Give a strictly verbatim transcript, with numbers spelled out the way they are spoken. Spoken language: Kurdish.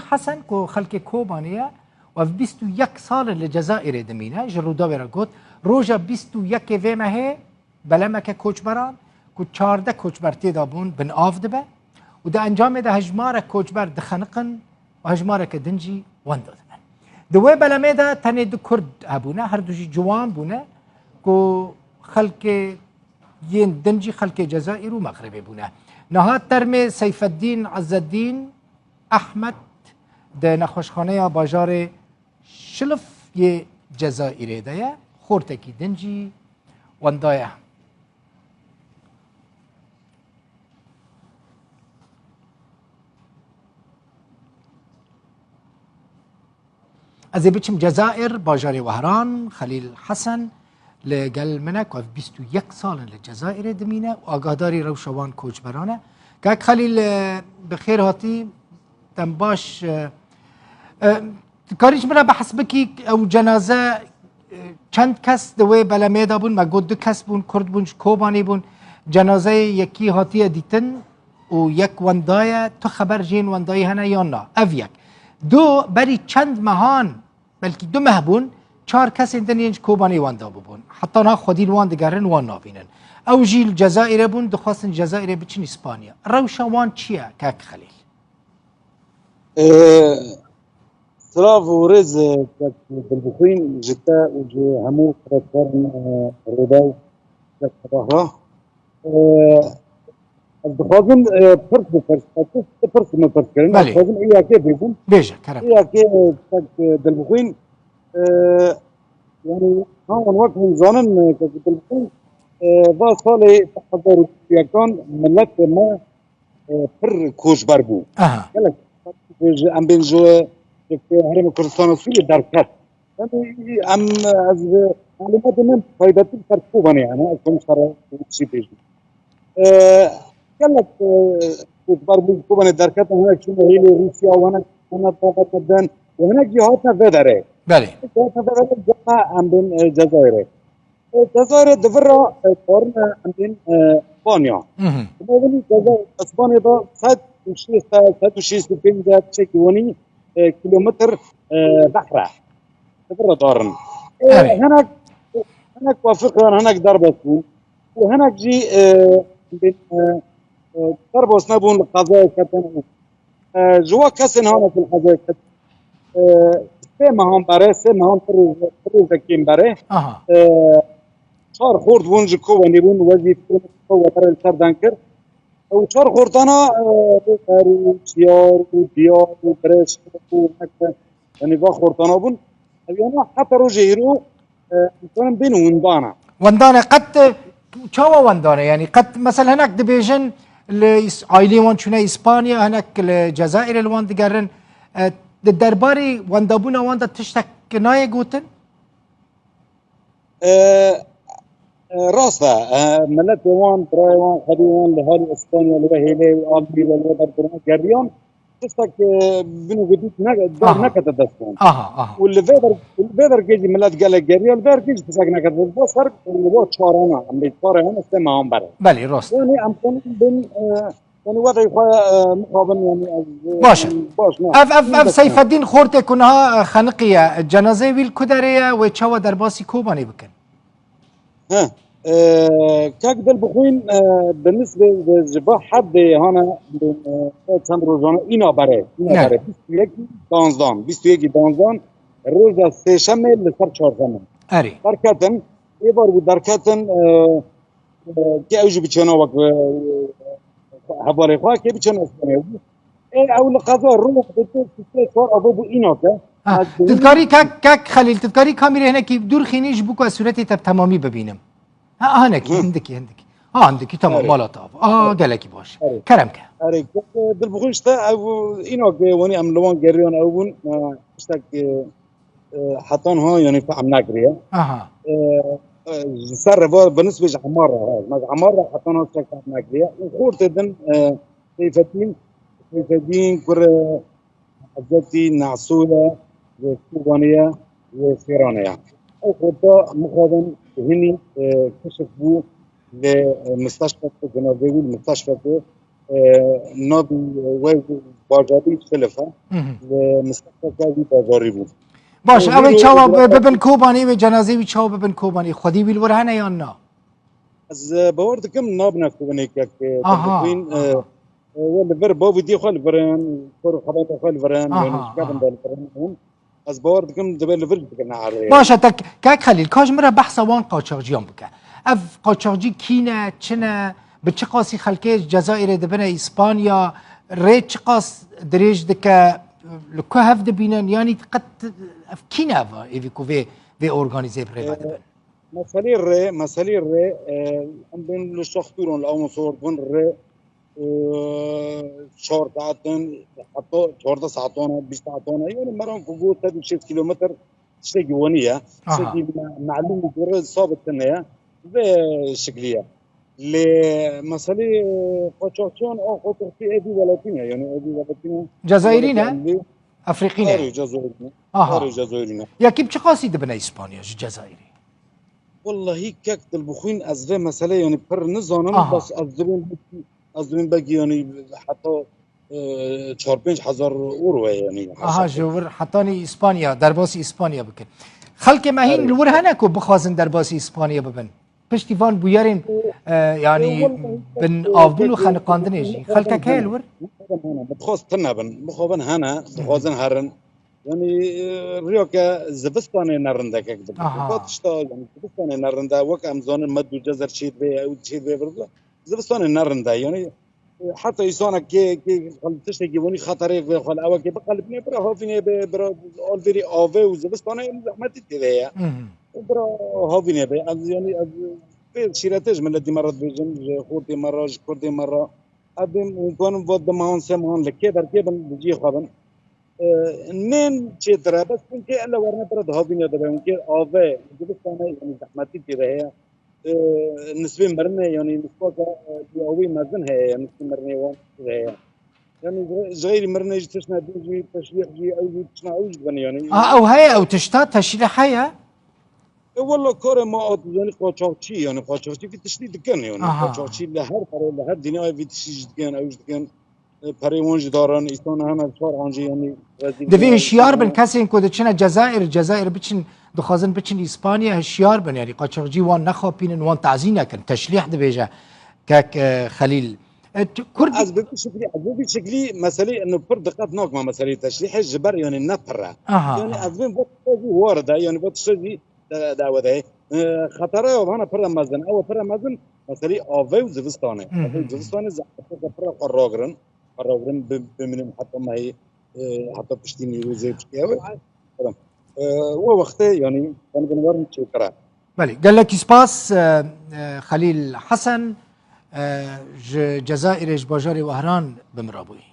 Hesen ku xelkê Kobanê ye û ev bîst û yek sal in li Cezayirê dimîne, ji Rûdawê re got, roja bîst û yekê vê mehê belemeke koçberan ku çardeh koçber tê de bûn, bin av dibe û di encamê de hejmarek koçber dixeniqin û hejmareke din jî wenda dibin. Di wê belemê de tenê du Kurd hebûne, her du jî ciwan bûne ku xelkê yên din jî xelkê Cezayir û Mexribê bûne. Niha termê Seyfeddîn Ezzedîn Ehmed di nexweşxaneya bajarê Şilif yê Cezayirê de ye, xortekî din jî wenda ye. Ez ê biçim Cezayir, bajarê Wehran, Xelîl Hesen li gel min e ku ev bîst û yek sal in li Cezayirê dimîne û agahdarî rewşa wan koçberan e. Kak Xelîl, e, bi xêr hatî, dem baş. E, e, dikarî ji min re behs bikî, ew cenaze, e, çend kes di wê belemê de bûn? Me got du kes bûn, Kurd bûn, ji Kobanê bûn. Cenazeyê yekî hatiye dîtin û yek wenda ye. Tu xeber ji yên wendayî hene yan na? Ev yek. Du, berî çend mehan, belkî du meh bûn, çar kesên din yên ji Kobanê wenda bûbûn. Heta niha xwedî li wan digerin, wan nabînin. Ew jî li Cezayirê bûn, dixwestin Cezayirê biçin Îspanya. Rewşa wan çi ye, kak Xelîl? Ee, Silav û rêz, e, kek Dilbixwîn, ji te û ji hemû xebatkarên, e, Rûdaw, kek Sebahra. Ee, ez dixwazim, e, pirs bipirsim, tu pirs min pirs kirin. Ez Belê. dixwazim ê yekê bêjim. Bêje, kerem. Ê yekê, e, kek, e, Dilbixwîn, e, yanî, hemû wek hûn zanin, e, kek Dilbixwîn, e, va salê du hezar û yekan milletê me, e, pir koçber bû. Aha. Gelek, ji, em bên ji, ji Herêma Kurdistana Sûriyê derket. Yanî, em, ez, malûmatê min taybetî li ser Kobanê hene, ez xwe ser çi bêjim. E, gelek, e, koçber bû, Kobanê derketin, hinek çûne hêlê Rûsya, û hinek çûne daveta din, û hinek jî hatine vê derê. Belê. Hatine vê derê, gama em bên, e, Cezayirê. E, Cezayirê di vir re, e, karine em bên, e, Spanya. Mhm. Di navînî Ceza-, Spanya de sed û şêst, sed û şêst û pênc de tiştekî wanî, e, kilometr, e, behr e. Di vir re darin. E, Evet. hinek, hinek Afrikayan, hinek derbas bûn. Û hinek jî, e, em bên, e, e, derbas nebûn, li qezayê ketin. E, ji wa kesên hane ku li qezayê ket, e, sê mehan berê, sê mehan pir roj-, pir rojekên berê. Aha. E, çar xort bûn, ji Kobanê bûn, we jî fikir xwe we berê li ser deng kir. Ew çar xortana, e, bê ber û çiyar û diyar û birêş û nek, yanî va xortana bûn. Ew yana heta rojê hîro, e, em karin bên wendana. Wendane qet, e, çawa wendane? Yanî qet, mesela hinek dibêjin li Îs-, aîleyên wan çûne Îspanya, hinek li Cezayirê li wan digerin. E, di derbarê wendabûna wan de tiştek nayê gotin? E, e, rast e. E, miletê wan, birayê wan, xwedî wan li halî Îspanya li we hêlê û alî li we berdurma geriyan. Tiştek, e, bin û gidît ne, der Aha. nekete dest wan. Aha, aha. Û li vê der, li vê dergê jî milet gelek geriya, li vê dergê jî tiştek nekete dest wan. Ser li bo çarana, em bê çare hene sê mehan ber. Belê, rast. Yanî em karin bin, e, yanî wedê xwe, e, mixabin, yanî ez, e, Baş e. baş ne. Ev, ev, ev Seyfeddîn Xortê ku niha, e, xeniqî ye. Cenazeyê wî li ku derê ye? Wê çawa derbasî Kobanê bikin? He. E, kek Dilbixwîn, e, bi nisbê ji, ji va hebdê hane, e, çend rojane îna berê, îna Evet. berê, bîst û yek danzdan, bîst û yek danzdan, roja sêşemê li ser çarşemê. Erê. Derketin, êvar bû derketin, e, e, ke ew jî biçena wek, e, hevalê xwe, ke biçena Îspanya bû. Ê, ew li qeza rû, di tu, tu, tu, çar ava bû îna ke. Ha, Ez tu dikarî kek, kek Xelîl, tu dikarî kamîrê hinekî dûr xînî ji bo ku ez sûretê te bi temamî bibînim. Ha, hinekî, Hı. hindikî, hindikî. Ha, hindikî, tamam, Erê. mala te ava. Aha, gelekî baş. Erê. Kerem ke. Erê, kek, e, Dilbixwîn işte ev îna ke wanî em li wan geriyan ew bûn, e, işte ke, e, heta niha yanî fehm nekiriye. Aha. E, e, ji ser re va bi nisbê ji Emar re, ha. Me ji Emar re heta niha tiştek fehm nekiriye. Û xortê din, e, Seyfeddîn, Seyfeddîn kurê Hezretî Nesoya, wê Kobanê ye, wê Sêranê ye. Ew xorta mixabin hinî, e, keşif bû li, e, misteşfeke, cenazê wî li misteşfeke, e, navî we bajarî Xilif e. Hı hı. Li mistaqbelka wî bajarî bû. Baş, E, ew ê wî çawa ro- bi- bibin Kobanî, wê cenazê wî çawa bibin Kobanî? Xwedî wî li wir hene yan na? Ez e, bawer dikim nabine Kobanê kek e, Aha, Dilbixwîn, e, aha. e, we li vir bavî dî xwe li vir in, kor xebatê xwe li vir in, Aha, yani şikevin aha. de li vir in. Ez bawer dikim dibe li vir bikin erê. Baş e, te kek Xelîl, ka ji min re behsa wan qaçaxciyan bike. Ev qaçaxcî kî ne, çi ne, bi çi qasî xelkê ji Cezayirê dibine Îspanya, rê çi qas dirêj dike, li ku hev dibînin, yanî qet ev kî ne ev êvî ku vê, vê organîzê bi rê ve dibin? Meselê rê, meselê rê, e, em bên li Şaxtûran li Awan Sor bin rê, e, çar saetin, heta çardeh saetan e, bîst saetan e. Yani meran ku got sed û şêst kilometr tiştekî wenî ye. Aha. Tiştekî me- melûm û rê sabit tune ye. Vê şiklî ye. Lê meselê, e, qaçaxçiyan a qaçaxçî êdî welatî ne. Yani êdî welatî ne. Cezayirî ne? Lê Efrîqî ne? Erê Cezayirî ne. Aha. Erê Cezayirî ne. Ya kî bi çi qasî dibine Îspanya ji Cezayirî? Wallahî kek Dilbixwîn ez vê meselê yani pir nizanim, Aha. Bes ez dibêm belkî, ez dibêm belkî yani heta, e, çar pênc hezar euro ye yani. Aha, ji wir hetanî Îspanya, derbasî Îspanya bikin. Xelkê me hîn Erê. Li wir hene ku bixwazin derbasî Îspanya bibin? Piştî van bûyerên, e, yanî Wallahî bin kek, avbûn û kek, xeniqandinê jî. Xelkek heye li wir? Bixwazin hene, bixwaz tune bin, bixwabin hene, dixwazin herin. Yani, e, riyake zivistanê ne rind e kek dibin. Aha. Vat tişta, yani zivistanê ne rind e, wek em zanin me dû cezer çêdibê, ew çêdibê vir. Zivistanê ne rind e. Yani, e, heta îsanek kê, kê tiştekî wenî xeterê vê xwe li ewekê biqelibîne, bira havînê bê, bira alvêrî avê û zivistanê zehmetî tê de ye. Mhm. Bira havînê bê. Ez, yani, ez vê şîretê ji miletî me re dibêjim, ji xortê me re, ji kurdê me re. Ev bên hûn kanin vat du mehan, sê mehan li kê ber kê bin, li cihê xwe bin. E, nên çêtir e, bes hûn kê ele werine pira di havînê de be, hûn kê ave, zivistanê, yani zehmetî tê de heye. E, nisbê mirinê, yani nisbata, e, diyawî mezin heye, yani nisbê mirinê wan tê de heye. Yani ji, ji xeyrî mirinê jî tiştine din jî, teşrîh jî, ew jî tiştine ew jî dibin yani. Aha, ew heye, ew tişta teşrîh heye? E, walla karê me a dizanî qaçaxçî, yani qaçaxçî vî tiştî dikin yani. Aha. Qaçaxçî li her perê, li her dinyayê vî tiştî jî dikin, ew jî dikin. E, perê wan jî darin, îsana hene çar ancî yani rezîl Divê bûne, hişyar bin yani. Kesên ku diçine Cezayir, Cezayir biçin, dixwazin biçin Îspanya, hişyar bin yani. Qaçaxcî wan nexapînin, wan tazî nekin. Teşrîh dibêje kek, e, Xelîl. E, tu- Kurd Ez bi vî şiklî, ez bi vî şiklî meselê, eno pir diqet nakim meselê teşrîhê ji ber yani ne pir e. Aha, Yani aha. ez bên vat tiştê jî war de, yani vat tiştê jî de, de, de, de. E, xetere ya hana pir mezin, ew pir mezin meselê avê û zivistanê. Hı hı. Avê û zivistanê zehmetê pir xwe ragirin. Xwe ragirin bi-, bimînin heta mehê, e, heta piştî Nîrozê piştî ew. E, we wextê yani, yani bin werin çêkire. Belê, gelekî spas, e, e, Xelîl Hesen, e, ji Cezayirê, ji bajarê Wehran bi min re bûyî.